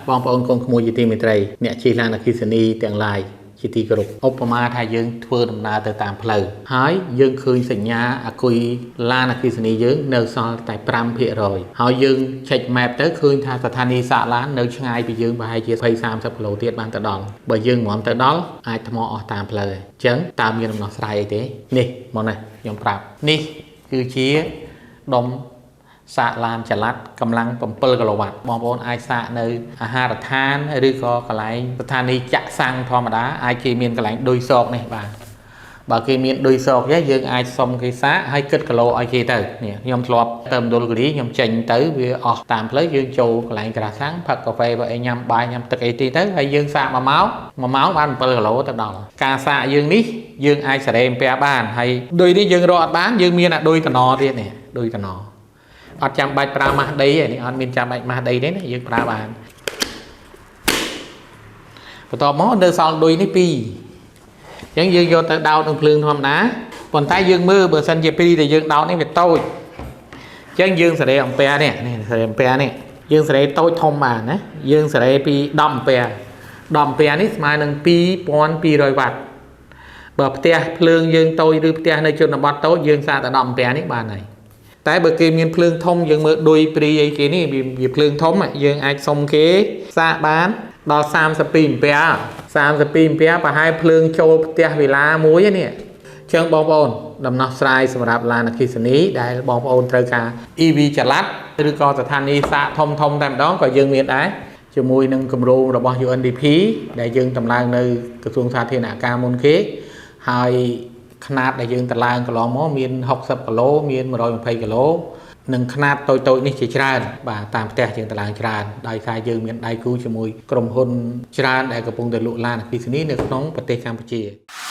បងប្អូនកូនក្មួយជាទីមេត្រីអ្នកជិះឡានអគ្គិសនីទាំងឡាយជាទីគោរពឧបមាថាយើងធ្វើដំណើរទៅតាមផ្លូវហើយយើងឃើញសញ្ញាអាគុយឡានអគ្គិសនីយើងនៅសល់តែ5%ហើយយើង check map ទៅឃើញថាស្ថានីយ៍សាកឡាននៅឆ្ងាយពីយើងប្រហែលជា20 30គីឡូទៀតបានទៅដល់បើយើងមិនទៅដល់អាចថ្មអស់តាមផ្លូវហើយអញ្ចឹងតើមានដំណោះស្រាយអីទេនេះមកនេះខ្ញុំប្រាប់នេះគឺជាដុំ សាកឡានចល័តកម្លាំង7គីឡូវ៉ាត់បងប្អូនអាចសាកនៅអាហារដ្ឋានឬក៏កន្លែងស្ថានីយ៍ចាក់សាំងធម្មតាអាចគេមានកន្លែងឌុយសកនេះបាទបើគេមានឌុយសកទេយើងអាចសុំគេសាកហើយគិតគីឡូឲ្យគេទៅនេះខ្ញុំធ្លាប់ទៅមណ្ឌលគិរីខ្ញុំចេញទៅវាអស់តាមផ្លូវយើងចូលកន្លែងក្រាសាំងផឹកកាហ្វេបើអីញ៉ាំបាយញ៉ាំទឹកអីទីទៅហើយយើងសាក1ម៉ោង1ម៉ោងបាន7គីឡូទៅដល់ការសាកយើងនេះយើងអាចសេរីអំពែបានហើយឌុយនេះយើងរកអត់បានយើងមានអាឌុយតំណទៀតនេះឌុយតំណ អត់ចាំបាច់ប្រើម៉ាស់ដីទេនេះអត់មានចាំបាច់ម៉ាស់ដីទេណាយើងប្រើបានបន្ទាប់មកនៅសល់ឌុយនេះ2អញ្ចឹងយើងយកទៅដោតនឹងភ្លើងធម្មតាប៉ុន្តែយើងមើលបើសិនជាព្រីដែលយើងដោតនេះវាតូចអញ្ចឹងយើងសេរីអំពែនេះនេះសេរីអំពែនេះយើងសេរីតូចធំបានណាយើងសេរីពី10អំពែ10អំពែនេះស្មើនឹង2200វ៉ាត់បើផ្ទះភ្លើងយើងតូចឬផ្ទះនៅជនបទតូចយើងសាកតែ10អំពែនេះបានហើយ តែបើគេមានភ្លើងធំយើងមើលឌុយព្រីអីគេនេះវាវាភ្លើងធំយើងអាចសុំគេសាកបានដល់32អំពែ32អំពែប្រហែលភ្លើងចូលផ្ទះវិឡាមួយនេះអញ្ចឹងបងប្អូនដំណោះស្រាយសម្រាប់ឡានអគ្គិសនីដែលបងប្អូនត្រូវការ EV ចល័តឬក៏ស្ថានីយ៍សាកធំធំតែម្ដងក៏យើងមានដែរជាមួយនឹងគម្រោងរបស់ UNDP ដែលយើងតម្លើងនៅក្រសួងសាធារណការមុនគេហើយ ខ្នាតដែលយើងតម្លើងកន្លងមកមាន60គីឡូមាន120គីឡូនិងខ្នាតតូចៗនេះជាច្រើនបាទតាមផ្ទះយើងតម្លើងច្រើនដោយសារយើងមានដៃគូជាមួយក្រុមហ៊ុនច្រើនដែលកំពុងតែលក់ឡានអគ្គិសនីនៅក្នុងប្រទេសកម្ពុជា។